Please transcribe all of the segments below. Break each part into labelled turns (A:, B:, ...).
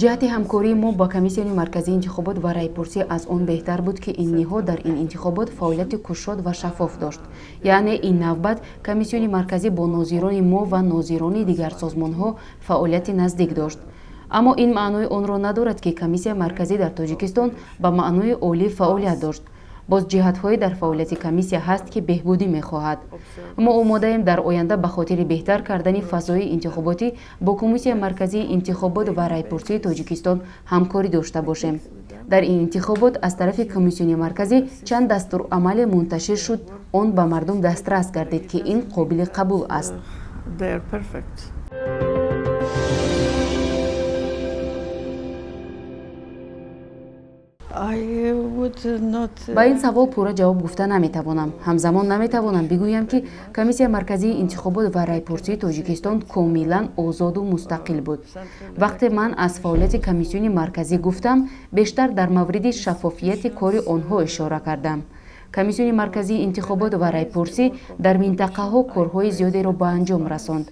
A: Ҷиҳати ҳамкории мо ба Комиссияи марказии интихобот ва райпурсӣ аз он беҳтар буд, ки ин ниҳод дар ин интихобот фаъолияти кушод ва шаффоф дошт. Яъне ин навбат Комиссияи марказӣ бо нозирони мо ва нозирони дигар созмонҳо фаъолияти наздик дошт. Аммо ин маънои онро надорад, ки Комиссияи марказӣ дар Тоҷикистон ба маънои олӣ фаъолият дошт. Боз ҷиҳатҳое дар фаъолияти комиссия ҳаст, ки беҳбудӣ мехоҳад. Мо омодаем дар оянда ба хотири беҳтар кардани фазои интихоботӣ бо Комиссияи марказии интихобот ва райпурсии Тоҷикистон ҳамкорӣ дошта бошем. Дар ин интихобот аз тарафи Комиссияи марказӣ чанд дастурамале мунташир шуд, он ба мардум дастрас гардид, ки ин қобили қабул аст. Ба ин савол пурра ҷавоб гуфта наметавонам. Ҳамзамон наметавонам бигӯям, ки Комиссияи марказии интихобот ва райпурсии Тоҷикистон комилан озоду мустақил буд. Вақте ман аз фаъолияти Комиссияи марказӣ гуфтам, бештар дар мавриди шаффофияти кори онҳо ишора кардам. Комиссияи марказии интихобот ва райпурсӣ дар минтақаҳо корҳои зиёдеро ба анҷом расонд,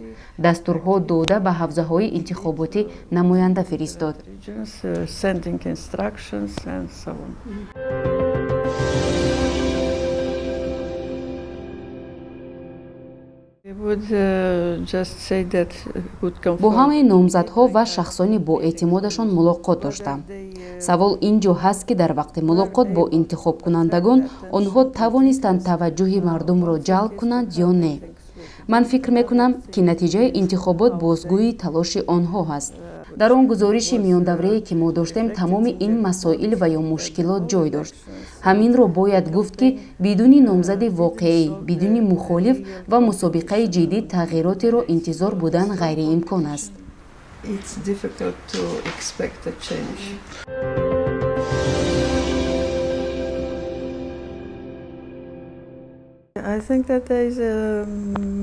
A: дастурҳо дода, ба ҳавзаҳои интихоботӣ намоянда фиристод. Бо ҳамаи номзадҳо ва шахсони боэътимодашон мулоқот доштам. Савол ин ҷо ҳаст, ки дар вақти мулоқот бо интихобкунандагон онҳо тавонистанд таваҷҷӯҳи мардумро ҷалб кунанд ё не. Ман фикр мекунам, ки натиҷаи интихобот бозгӯи талоши онҳо ҳаст. Дар он гузориши миёндаврее, ки мо доштем, тамоми ин масоил ва ё мушкилот ҷой дошт. Ҳаминро бояд гуфт, ки бидуни номзади воқеӣ, бидуни мухолиф ва мусобиқаи ҷиддӣ тағйиротеро интизор будан ғайриимкон аст.
B: It's difficult to expect a change. I think that there is a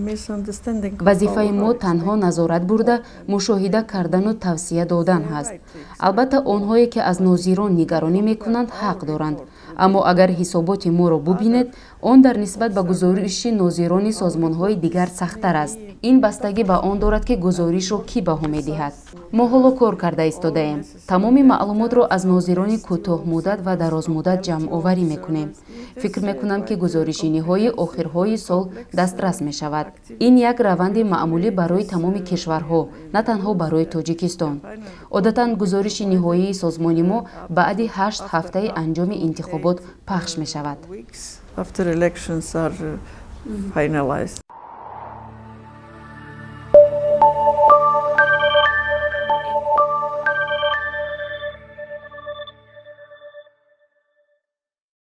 B: misunderstanding.
A: Вазифаи мо танҳо назорат бурда, мушоҳида кардану тавсия додан ҳаст. Албатта, онҳое, ки аз нозирон нигаронӣ мекунанд, ҳақ доранд, аммо агар ҳисоботи моро бубинед, он дар нисбат ба гузориши нозирони созмонҳои дигар сахттар аст. Ин бастагӣ ба он дорад, ки гузоришро кӣ баҳо медиҳад. Мо ҳоло кор карда истодаем, тамоми маълумотро аз нозирони кӯтоҳмуддат ва дарозмуддат ҷамъоварӣ мекунем. Фикр мекунам, ки гузориши ниҳоӣ охирҳои сол дастрас мешавад. Ин як раванди маъмулӣ барои тамоми кишварҳо, на танҳо барои Тоҷикистон. Одатан гузориши ниҳоии созмони мо баъди 8 ҳафтаи анҷоми интихобот пахш мешавад.
B: After elections are finalized.